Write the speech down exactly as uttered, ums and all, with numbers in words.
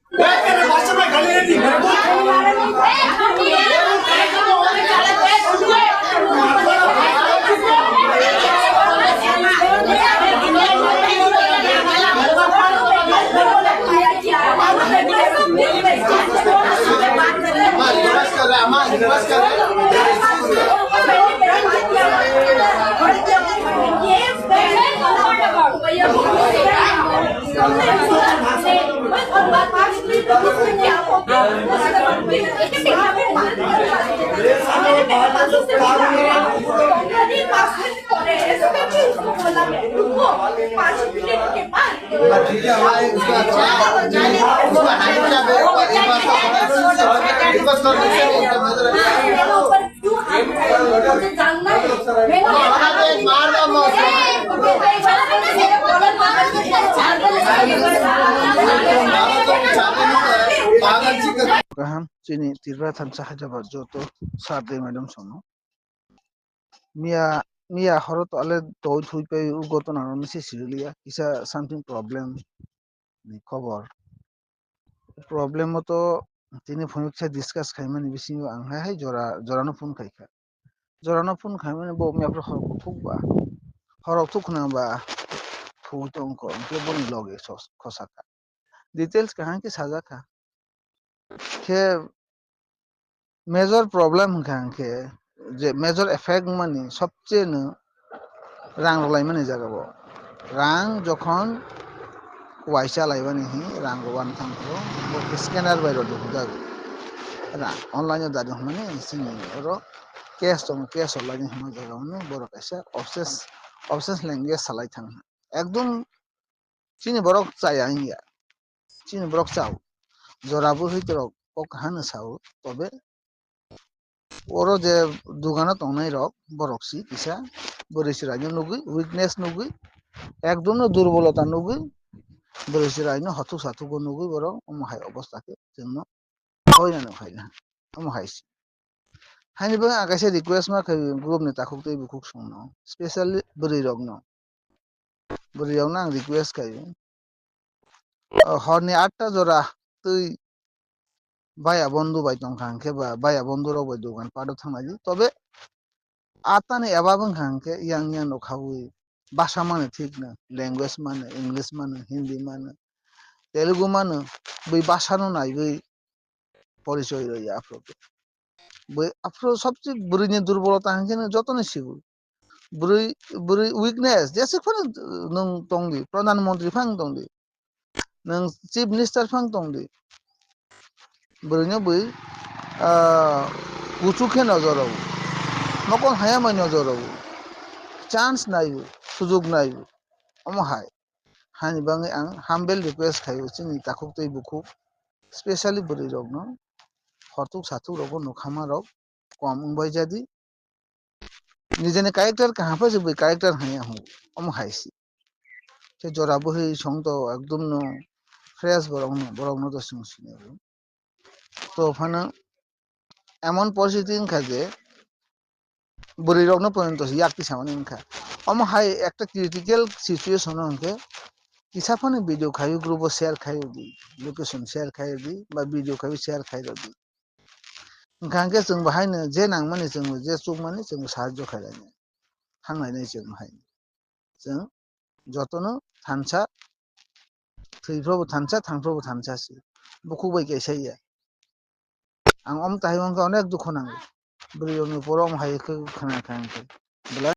Aman, request kar raha hai, aman, request kar raha hai. ठीक है, हमारे उसका अच्छा है। उसका हाइट का भी एक बार, एक बार तो request कर दीजिए, उसका नजर Kaham, chini Tripura thansa Hyderabad joto sir tei madam sono. Miya, miya horo to ale toi thui pai u goto nang misi siriliya, kisa something problem ni khobor. Problem o to tini phone kisa discuss khaimani bisingo ang hai hai jora, jorano phone khaikha. Jorano phone khaimani bo miya phuru hor kuthuk ba, hor kuthuk khna ba, phu tongkho, hwnkhe boni loge sos-, khosaka. Details kaham khe sajak kha. Khe major problem hwnkha hwnkhe je major effect wngmani sobcheno rang rwlaimani jagao. Rang jokhon waisa laimani hi rang rwani thangkho, bo khe scanner bai rwdi hujago. Rang online o dadi hwnmani chini oro cash tongo, cash rwlaini hwnma jagao borok kaisa obsess, obsess language salai thang. Ekdom chini borok chaya wngya. Chini borok chao. Jora bwrwi rok kok kahano sao. Tobe oro je dugano tongnai rok borok si kisa bwrwi chwraino nugwi, weakness nugwi, ekdom no durbolota nugwi, bwrwi chwraino hothuk sathukbo nugwi borok omo hai obostha khe chwngno hoinano phaina. Omo hai se. Haini bagwi ang kaisa request ma khaio group ni takhuk tei bukhuk songno, specially bwrwi rokno. Bwrwi rokno ang request khaio. O, horni atta jora twi baya bondhu bai tongkha hwnkhe ba baya bondhu rok bai dogan pato thanglaidi. Tobe attani eba wngkha hwnkhe yang yang rok khaui basa mano thik no, language mano, English mano, Hindi mano, Telugu mano, bui basa no naiwi porichoi rwya aphuru. Bui aphuru sobse bwrwini durbolota hwnkhe no jotono sigo. Bwrwi, bwrwi weakness, jeswk phano nwng tongdi, Pradhan Mantri phano tongdi, nwng Chief Minister phano tongdi. Bwrwino bui, ah, kuchuk khe nojor rw, mokol haya mai nojor rw, chance naiyo, sujuk naiyo, omo hai. Hani bagwi ang humble request khaio chini takhuk tei bukhuk, specially bwrwi rokno, horthuk sathuk rogo nukha ma rok kom wngbai jadi. Nijeni character kaham pha se bui character hanya hu, omo hai se. Tei jora bwrwi song to ekdom no fresh borok no, borok no to chwng sini. To phano emon poristiti wngkha je bwrwi rokno porjonto se yak tisamani wngkha. Omo hai ekta critical situation o hwnkhe kisa phano video khaio group o share khaio di, location share khaio di, ba video khaio share khaio di. Wngkha hwnkhe chwng bo haino je nangmani chwng bo je chukmani chwng bo sahajyo khailai nai. Thanglainai chwng bo hai. Chwng jotono thansa, thwiphrabo thansa, thangphrabo thansa se. Bukhuk bai kaisa ya. Ang omo tahai wngkha onek dukhu nango. Bwrwi rokni poro omo hai khe khna kha hwnkhe. Belai